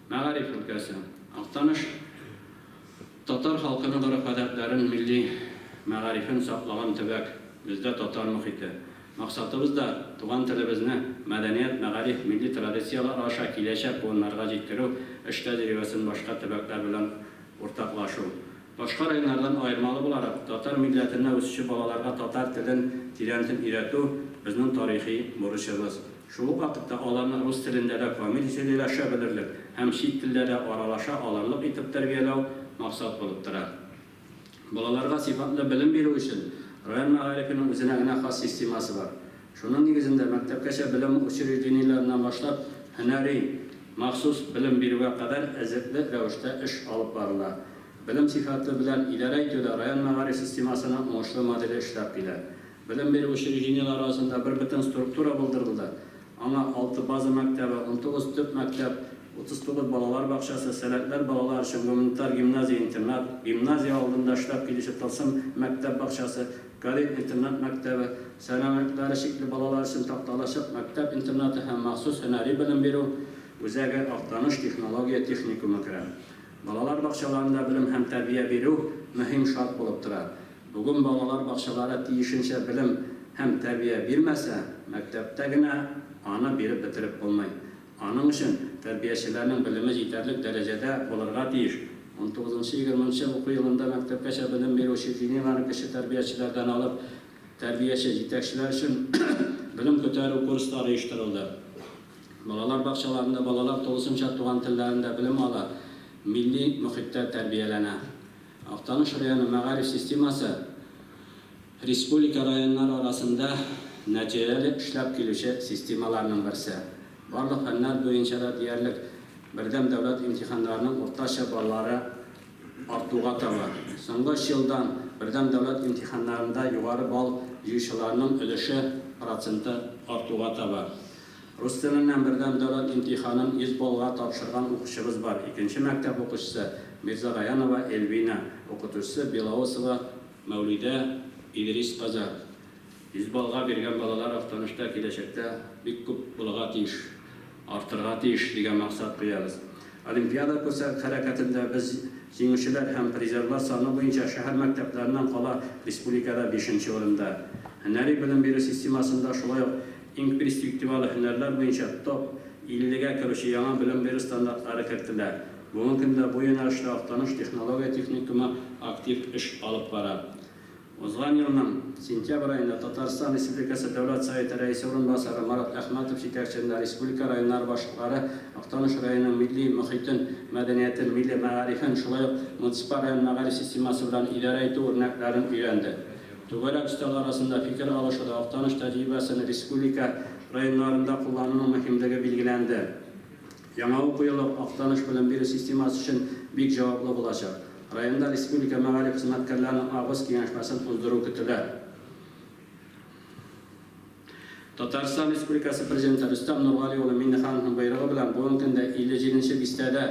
Мәгариф өлкәсе. Актаныш татар халкының гореф-гадәтләрен, милли мәгарифен саклаган төбәк. Бездә татар мохите. Максатыбыз да, туган телебезне, мәдәният, мәгариф, милли традицияләр аша киләчәк буыннарга җиткерү, эш тәҗрибәсен башка төбәкләр белән уртаклашу. Башка районнардан аермалы буларак, татар милләтендә үсүче балаларга татар телен тирәнтен өйрәтү, безнең тарихи бурычыбыз. Шул ук вакытта аларны рус телендә дә камил сөйләшә белерлек һәм чит телдә дә аралаша алырлык итеп тәрбияләү максат булып тора. Балаларга сыйфатлы белем бирү өчен район мәгарифенең үзенә генә хас системасы бар. Шуның нигезендә мәктәпкәчә белем учреждениеләреннән башлап һөнәри, махсус белем бирүгә кадәр эзлекле рәвештә эш алып барыла. Белем сыйфаты белән идарә итүдә район мәгариф системасының уңышлы моделе эшләп килә. Белем бирү учреждениеләре арасында бербөтен структура булдырылды. Аңа алты база мәктәбе, 19 төп мәктәп, 39 балалар бакчасы, Сәләтләр балалар өчен гуманитар гимназия-интернат, гимназия алдында эшләп килүче Тылсым мәктәп бакчасы, кадет интернат мәктәбе, сәламәтлекләре чикле балалар өчен Такталачык мәктәп-интернаты һәм махсус һөнәри белем бирү үзәге Актаныш технология техникумы керә. Балалар бакчаларында белем һәм тәрбия бирү мөһим шарт булып тора. Бүген балалар бакчалары тиешенчә белем һәм тәрбия бирмәсә, мәктәптә генә аны биреп бетереп булмый. Аның өчен тәрбиячеләрнең белеме җитәрлек дәрәҗәдә булырга тиеш. Унтугызынчы-егерменче уку елында мәктәпкәчә белем бирү учреждениеләрен кече тәрбиячеләрдән алып, тәрбияче, җитәкчеләр өчен белем күтәрү курслары оештырылды. Балалар бакчаларында балалар тулысынча туган телләрендә белем ала, милли мохиттә тәрбияләнә. Актаныш районы мәгариф системасы республика районнары арасында нәтиҗәле эшләп килүче системаларның берсе. Барлык фәннәр буенча да диярлек Бердәм дәүләт имтиханнарының уртача баллары артуга таба. Соңгы өч елдан Бердәм дәүләт имтиханнарында югары балл җыючыларның өлеше, проценты артуга таба. Рус теленнән бердәм дәүләт имтиханын 100 баллга тапшырган укучыбыз бар, икенче мәктәп укучысы Мирзагаянова Эльвина, укытучысы Белоусова Мәүлидә Идрис кызы. 100 баллга биргән балалар Актанышта киләчәктә бик күп булырга тиеш, артырга тиеш дигән максат куябыз. Олимпиада күрсәт хәрәкәтендә без җиңүчеләр һәм призерлар саны буенча шәһәр мәктәпләреннән кала республикада бишенче урында. Һөнәри белем бирү системасында шулай ук Иң перспективалы һөнәрләр буенча топ 50 гә керүче яңа белем бирү стандартлары кертелә. Бүгенге көндә бу юнәлештә Актаныш технология техникумы актив эш алып бара. Узган елның сентябрь аенда Татарстан Республикасы Дәүләт Советы Рәисе урынбасары Марат Әхмәтов җитәкчелегендә республика районнары башлыклары Актаныш районының милли мохитен, мәдәниятен, милли мәгарифен, шулай ук муниципаль район мәгариф системасы белән идарә итү үрнәкләрен өйрәнде. Түгәрәк өстәл арасында фикер алышуда Актаныш тәҗрибәсен республика районнарында куллануның мөһимлеге билгеләнде. Яңа уку елы Актаныш белем бирү системасы өчен бик җаваплы булачак. Районда республика мәгариф хезмәткәрләренең август киңәшмәсен уздыру көтелә. Татарстан Республикасы Президенты Рөстәм Нургали улы Миңнехановның боерыгы белән бүгенге көндә 57 нче бистәдә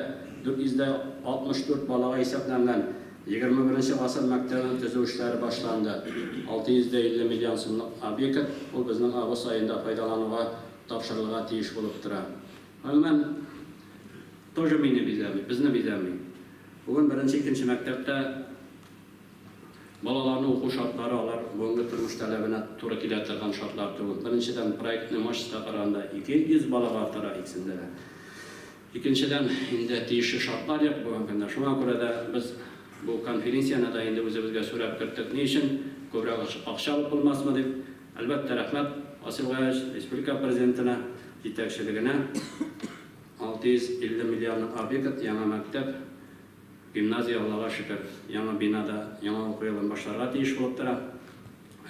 464 балага исәпләнгән 21 нче гасыр мәктәбен төзү эшләре башланды. 650 миллион сумлык объект, ул безнең август аенда файдалануга тапшырылырга тиеш булып тора. Гомумән, тоже мине бизәми, безне бизәми. Бүген беренче-икенче мәктәптә Балаларның уку шартлары алар бүгенге тормыш таләбенә туры килә торган шартлар түгел. Беренчедән, проектный мощностька караганда 200 балага артыра икесендә дә. Икенчедән, инде тиешле шартлар юк бүгенге көндә. Шуңа күрә дә без бу конференцияне дә инде үзебезгә сүрәп керттек. Ни өчен? Күбрәк акча алып булмасмы дип. Әлбәттә, рәхмәт Васил Гаевич, республика Президентына, җитәкчелегенә. 650 миллионлык объект, яңа мәктәп. Гимназия, Аллага шөкер, яңа бинада яңа уку елын башларга тиеш булып тора.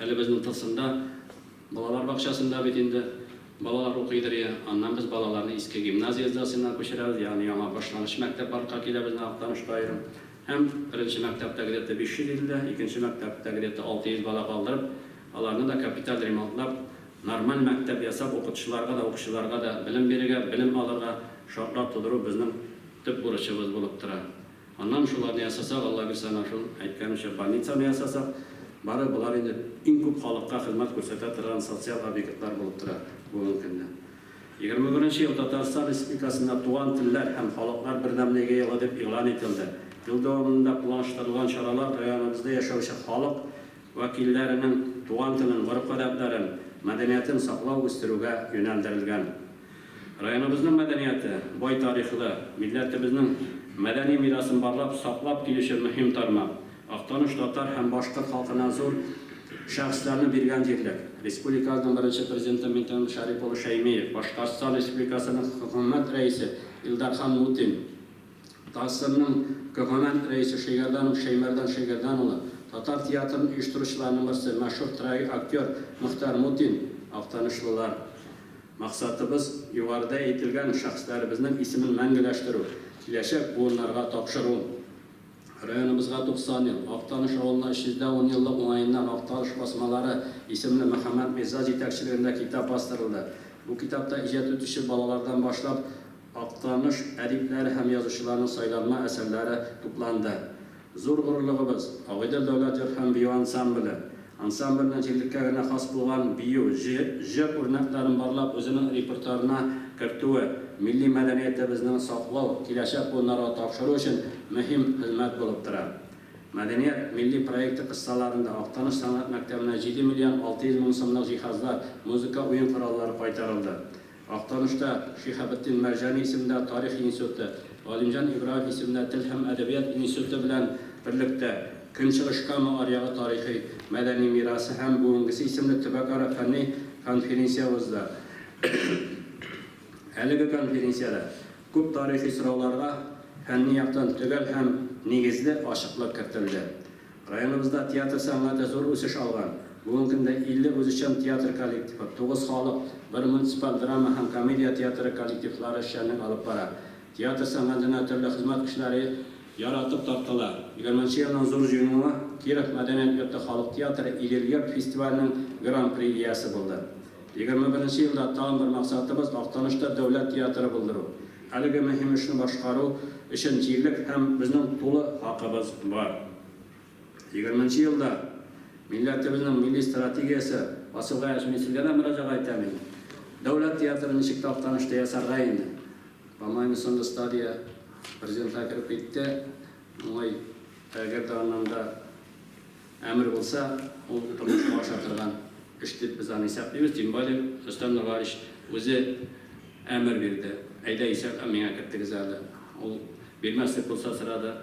Әле безнең Тылсымда, балалар бакчасында бит инде балалар укыйдыр я. Аннан без балаларны иске гимназия зданиесенә күчерәбез, ягъни яңа башлангыч мәктәп барлыкка килә безнең Актанышта аерым. Һәм беренче мәктәптә где-то 550, икенче мәктәптә где-то 600 бала калдырып, аларны да капиталь ремонтлап, нормаль мәктәп ясап, укытучыларга да, укучыларга да белем бирергә, белем алырга шартлар тудыру безнең Төп бурычыбыз булып тора. Аннан шуларны ясасак, Алла бирсә, әнә шул әйткәнемчә больницаны ясасак, бары болар инде иң күп халыкка хезмәт күрсәтә торган социаль объектлар булып тора бүгенге көндә. 21 нче ел Татарстан Республикасында Туган телләр һәм халыклар бердәмлеге елы дип игълан ителде. Ел дәвамында планлаштырылган чаралар районыбызда яшәүче халык вәкилләренең туган телен, гореф-гадәтләрен, мәдәниятен саклау, үстерүгә юнәлдерелгән. Районыбызның мәдәнияте, бай тарихлы, милләтебезнең мәдәни мирасын барлап, саклап килүче мөһим тармак. Актаныш татар һәм башкорт халкына зур шәхесләрне биргән җирлек. Республикабызның беренче Президенты Минтимер Шәрип улы Шәймиев, Башкортстан Республикасының Хөкүмәт Рәисе Илдархан Мутин, ТАССРның Хөкүмәт Рәисе Шәйгәрданов Шәймәрдан Шәйгәрдан улы, татар театрын оештыручыларның берсе, мәшһүр трагик актер Мөхтәр Мутин, актанышлылар. Максатыбыз, югарыда әйтелгән шәхесләребезнең исемен мәңгеләштерү, киләчәк буыннарга тапшыру. Районыбызга 90 ел, Актаныш авылына 310 еллык уңаеннан Актаныш басмалары исемле Мөхәммәт Мирза җитәкчелегендә китап бастырылды. Бу китапта иҗат итүче балалардан башлап Актаныш әдипләре һәм язучыларының сайланма әсәрләре тупланды. Зур горурлыгыбыз, Агыйдел дәүләт җыр һәм бию ансамбле. Ансамбльнең җирлеккә генә хас булган бию, җыр үрнәкләрен барлап үзенең репертуарына кертүе, милли мәдәниятебезне саклау, киләчәк буыннарга тапшыру өчен мөһим хезмәт булып тора. Мәдәният милли проекты кысаларында Актаныш сәнгать мәктәбенә 7 миллион 600 мең сумлык җиһазлар, музыка уен кораллары кайтарылды. Актанышта Шиһабетдин Мәрҗани исемендәге тарих институты, Галимҗан Ибраев исемендәге тел һәм әдәбият институты белән берлектә Көнчыгыш Кама аръягы тарихи, мәдәни мирасы һәм бүгенгесе исемле төбәкара фәнни конференция узды. Әлеге конференциядә күп тарихи сорауларга фәнни яктан төгәл һәм нигезле ачыклык кертелде. Районыбызда театр сәнгате зур үсеш алган. Бүгенге көндә 50 үзешчән театр коллективы, тугыз халык, бер муниципаль драма һәм комедия театры коллективлары эшчәнлек алып бара. Театр сәнгатенә төрле хезмәт кешеләре яратып тартыла. Егерменче елның зур җиңүе, Киров мәдәният йорты халык театры Идел-йорт фестиваленең Гран-при иясе булды. 21 нче елда тагын бер максатыбыз, Актанышта дәүләт театры булдыру. Әлеге мөһим эшне башкару өчен җирлек һәм безнең тулы хакыбыз бар. Егерменче елда милләтебезнең милли стратегиясе Васил Гаязович, мин сезгә дә мөрәҗәгать итәм инде. Дәүләт театрын ничек тә Актанышта ясарга инде. По-моему, соңгы стадия президентка кереп китте. Уңай, әгәр дә аннан да Әмер булса, ул тормышка аша торган эш дип без аны исәплибез, тем более Рөстәм Нургалиевич үзе әмер бирде, әйдә исәпләп миңа кертегез әле. Ул бирмәслек булса сорады,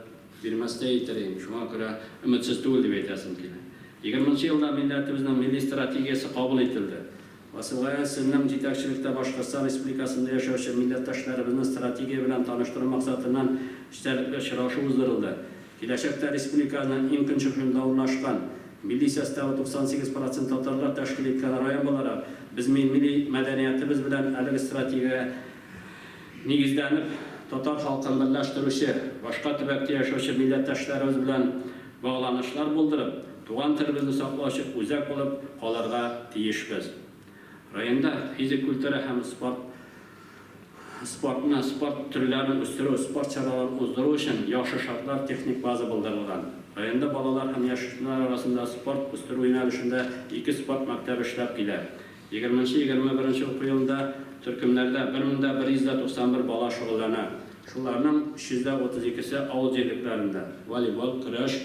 бирмәстәй итер идем, шуңа күрә өметсез түгел дип әйтәсем килә. Егерменче елда милләтебезнең милли стратегиясе кабул ителде. Васил Гаяз, сезнең җитәкчелектә Башкортстан Республикасында яшәүче милләттәшләребезне стратегия белән таныштыру максатыннан эчтәлекле очрашу уздырылды. Киләчәктә республиканың иң көнчыгышында урнашкан, милли составы 98 процент татарлар тәшкил иткән район буларак, без милли мәдәниятебез белән әлеге стратегиягә нигезләнеп, татар халкын берләштерүче, башка төбәктә яшәүче милләттәшләребез белән багланышлар булдырып, туган телебезне саклаучы үзәк булып калырга тиешбез. Районда физик культура һәм спорт спортны, спорт төрләрен үстерү, спорт чараларын уздыру өчен яхшы шартлар, техник база булдырылган. Районда балалар һәм яшүсмерләр арасында спорт үстерү юнәлешендә ике спорт мәктәбе эшләп килә. Егерменче-егерме беренче уку елында төркемнәрдә 1191 бала шөгыльләнә. Шуларның 332 се авыл җирлекләрендә, волейбол, көрәш,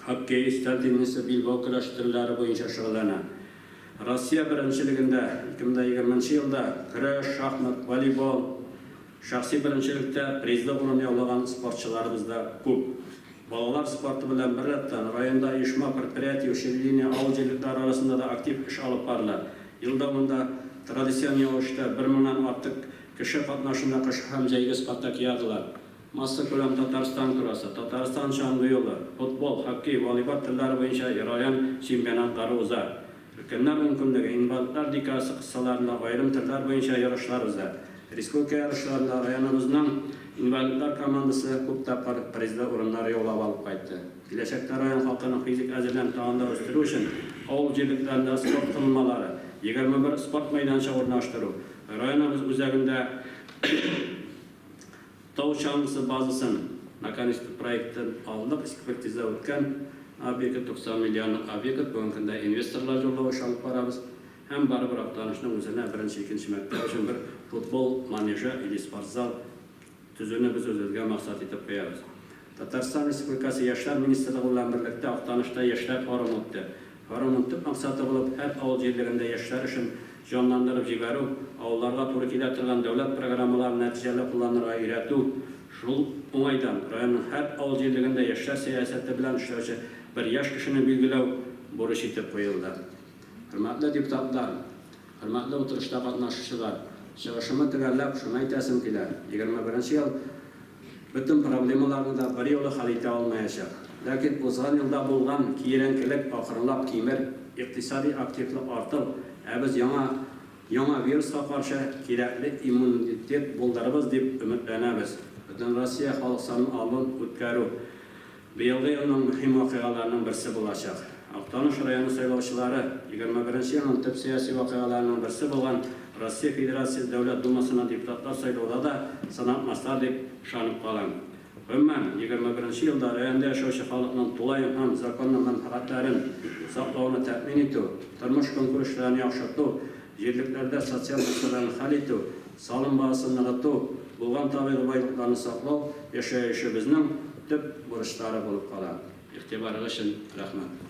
хоккей, өстәл теннисы, билбау көрәше төрләре буенча шөгыльләнә. Россия беренчелегендә 2020 нче елда көрәш, шахмат, волейбол, шәхси беренчелектә призлы урын яулаган спортчыларыбыз да күп. Балалар спорты белән беррәттән, районда оешма, предприятие, учреждение, авыл җирлекләре арасында да актив эш алып барыла. Ел дәвамында традицион рәвештә бер меңнән артык кеше катнашында кышкы һәм җәйге спартакиадалар, массакүләм Татарстан кроссы, Татарстан чаңгы юлы, футбол, хоккей, волейбол төрләре буенча район чемпионатлары уза. Өлкәннәр ункөнлеге, инвалидлар декадасы кысаларында аерым төрләр буенча ярышлар уза. Республика ярышларында районыбызның инвалидлар командасы күп тапкыр призлы урыннар яулап алып кайтты. Киләчәктә район халкының физик әзерлеген тагын да үстерү өчен авыл җирлекләрендә спорт корылмалары, 21 спорт мәйданчыгы урнаштыру, районыбыз үзәгендә Тау чаңгысы базасын наконец-то проектын алдык, экспертиза үткән объект, 90 миллионлык объект, бүгенге көндә инвесторлар юллау эше алып барабыз. Һәм барыбер Актанышның үзенә беренче-икенче мәктәп өчен бер футбол манежы или спортзал төзүне без үзебезгә максат итеп куябыз. Татарстан Республикасы Яшьләр министрлыгы белән берлектә Актанышта яшьләр форумы үтте. Форумның төп максаты булып һәр авыл җирлегендә яшьләр эшен җанландырып җибәрү, авылларга туры килә торган дәүләт программаларын нәтиҗәле кулланырга өйрәтү, шул уңайдан районның һәр авыл җирлегендә яшьләр сәясәте белән эшләүче бер яшь кешене билгеләү бурыч итеп куелды. Хөрмәтле депутатлар! Хөрмәтле утырышта катнашучылар! Чыгышымны төгәлләп, шуны әйтәсем килә, 21 нче ел бөтен проблемаларны да берьюлы хәл итә алмаячак. Ләкин узган елда булган киеренкелек акрынлап кимер, икътисади активлык артыр, ә без яңа яңа вируска каршы кирәкле иммунитет булдырырбыз дип өметләнәбез. Бөтенроссия халык санын алу үткәрү, Быелгы елның мөһим вакыйгаларының берсе булачак. Актаныш районы сайлаучылары 21 нче елның төп сәяси вакыйгаларының берсе булган Россия Федерациясе Дәүләт Думасына депутатлар сайлауда да сынатмаслар дип ышанып калам. Гомумән, 21 нче елда районда яшәүче халыкның тулаем һәм законлы мәнфәгатьләрен саклауны тәэмин итү, тормыш-көнкүрешләрен яхшырту, җирлекләрдә социаль мәсьәләләрне хәл итү, салым базасын ныгыту, булган табигый байлыкларны саклау яшәешебезнең төп бурычлары булып кала. Игътибарыгыз өчен рәхмәт.